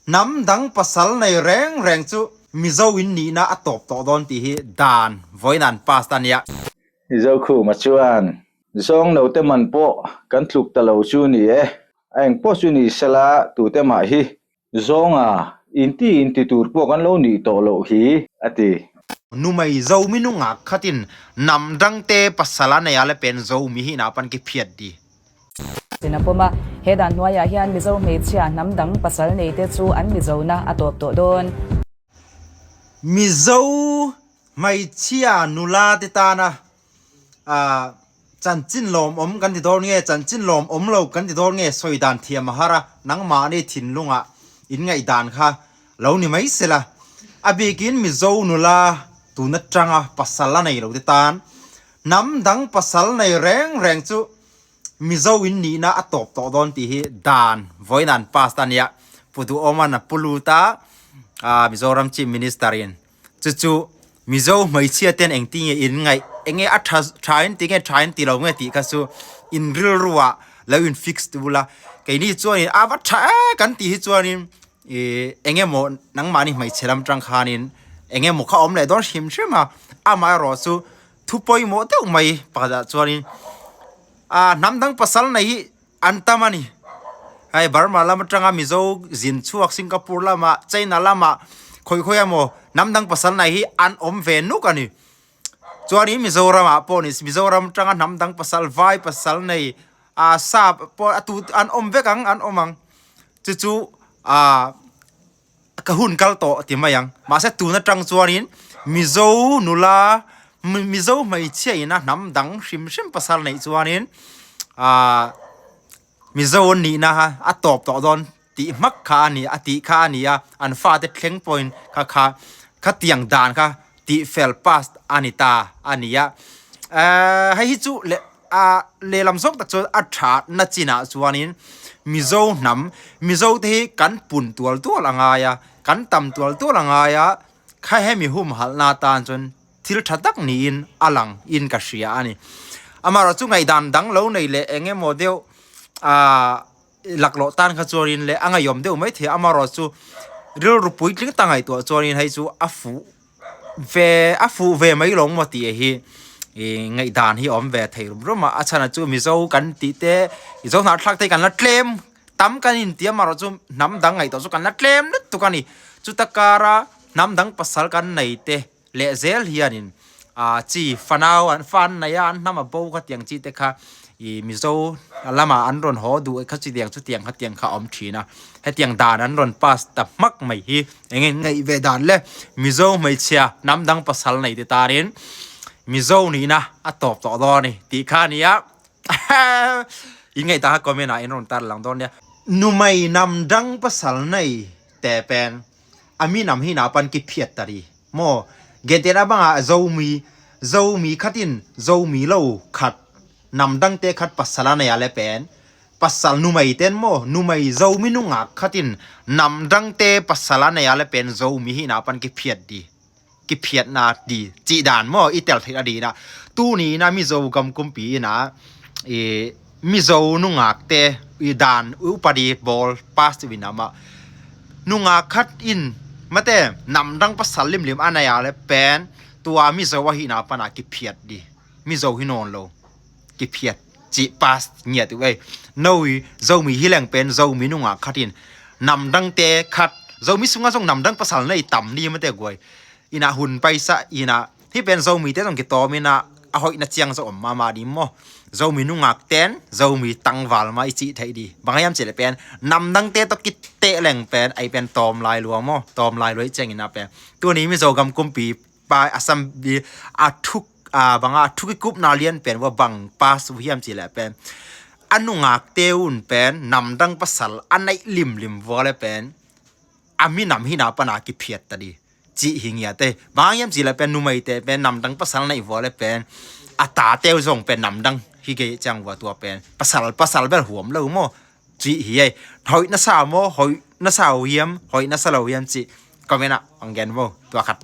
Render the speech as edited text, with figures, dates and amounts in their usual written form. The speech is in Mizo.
Hnam dang pasal nei reng reng chu Mizo in nihna a tawp tawh dawn tih hi dan vawiin an pass ta nia. Zokhuma chuan, Zawng note man pawh kan tluk ta lo chu ni e, a eng pawh chu ni sela tute mah hi Zawnga inti inti tur pawh kan lo nih tawh loh hi, a ti. Numei Zomi nungak khatin hnam dangte pasal a nei a le pen Zomi hi inah pan ki phiat di. Chin a pawm a, he dan hnuaiah hian Mizo hmeichhia hnam dang pasal neite chu an Mizona a tawp tawh dawn. Mizo hmeichhia nula te tana chanchin lawmawm kan ti dawn nge, chanchin lawmawm lo kan ti dawn nge sawi dan thiam a har a, nangmahni thinlungah in ngaihdan kha lo ni mai sela. A bikin Mizo nula tun atanga pasal a nei lo te tan Hnam dang pasal nei reng reng chu Mizo in nihna a tawp tawh dawn tih hi dan vawiin an pass ta nia. Pu Duhawma'n a pu lut a, Mizoram Chief Minister in chu chu Mizo hmeichhia ten engtin nge in ngaih, enge a tha tha in ti nge tha in ti lo nge tih kha chu in rilru ah lo in fix tu bula. Keini chuanin a va tha e kan tih hi chuanin ih eng emaw nangmahni hmeichhe lam tang khanin eng emaw kha awm leh dawn hrim hrim a, amaherawh chu thu pawimawh deuh mai pakhatah chuanin ah hnam dang pasal nei hi an tam a ni hei Burma lam atanga Mizo zin chhuak Singapore lamah China lamah khawi khawi emaw hnam dang pasal nei hi an awm ve nuk a ni chuanin Mizoramah pawh ni Mizoram atanga hnam dang pasal vai pasal nei ah sap pawh a tu an awm vek ang an awm ang chu chu ah ka hun kal tawh ti mai ang mahse tun atang chuanin Mizo nula Mizo hmeichhia ina hnam dang hrim hrim pasal neih chuanin ah Mizo an nihna kha a tawp tawh dawn tih hmak kha a ni a tih kha a ni a an fate thleng pawhin kha kha khatiang dan kha tih fel pass a ni ta a ni a ehh hei hi chu leh ah lehlam zawk tak chuan a tha na chinah chuanin Mizo hnam Mizo te hi kan pun tual tual a ngai a kan tam tual tual a ngai a kha hemi humhalh na atan chuan thil tha tak niin a lang in ka hria a ni amaherawhchu ngaihdan dang lo nei leh eng emaw deuh ah laklawh tan kha chuanin leh a ngaihawm deuh mai thei a amaherawhchu rilru puitling tak ngaihtuah chuanin hei chu a fuh ve a fuh ve mai lo maw tih hi ih ngaihdan hi a awm ve thei rum rum a a chhan ah chu mizo kan tih te mizo hnah thlak te hi kan la tlem tam kan inti amaherawhchu hnam dang ngaihtuah chu kan la tlem lutuk a ni chuta kara hnam dang pasal kan nei te. Leh zel hianin ah chi fanau an fa an nei a an hnam a bo kha tiang chi te kha ih Mizo lamah an rawn haw duh kha chutiang chutiang kha tiang kha a awm thin a hetiang dan an rawn pass ta hmak mai hi eng nge ngaih ve dan le Mizo hmeichhia hnam dang pasal nei te tanin Mizo nihna a tawp tawh dawn a ni tih kha a ni a in ngaihtuah kha comment ah in rawn tar lang dawn nia. Numei hnam dang pasal nei te pen a mi nam hi na pan ki phiat ta ri maw Genten a bangah Zomi Zomi khatin Zomi lo khat nam dang te khat pasal a nei a le pen pasal numei ten maw numei Zomi nungak khatin nam dang te pasal a nei a le pen Zomi hi na pan ki phiat di ki phiat na di chi dan maw i tel theih a di na tu ni na Mizo gam kumpi ina i Mizo nungak te i dan upadi ball pass tu ina ma nungak khat in mate nam dang pasal lim lim anaya le pen tua Mizo a hi na pana ki phiat di Mizo hi non lo ki phiat chi pass ngia tu ei noi zomi hi leng pen zomi nunga khatin nam dang te khat zomi sunga zong nam dang pasal nei tam ni mate guai ina hun paisa ina hi pen zomi te zong ki tom ina a hoi na chiang zo om ma ma di mo zomi nungak ten zomi tangwal ma i chi thei di bangayam che le pen nam dang te to ki te leng pen ai pen tom lai luang mo tom lai loi cheng ina pen tu ni mi zo gam kumpi pa asam bi a thuk a banga thu ki kup na lian pen wa bang pa su hiam chi le pen anungak teun pen nam dang pasal anai lim lim wa le pen ami nam hi na pana ki phiat ta di chi hi ngia te bang yam chi le pen nu mai te pen nam dang pasal nei wa le pen ata teu zong pen nam dang hi ge chang wa tua pen pasal pasal ber huam lo mo chi hi ei hoi na sa mo hoi na sa hiam hoi na sa lo hiam chi comment a angen mo tua khat.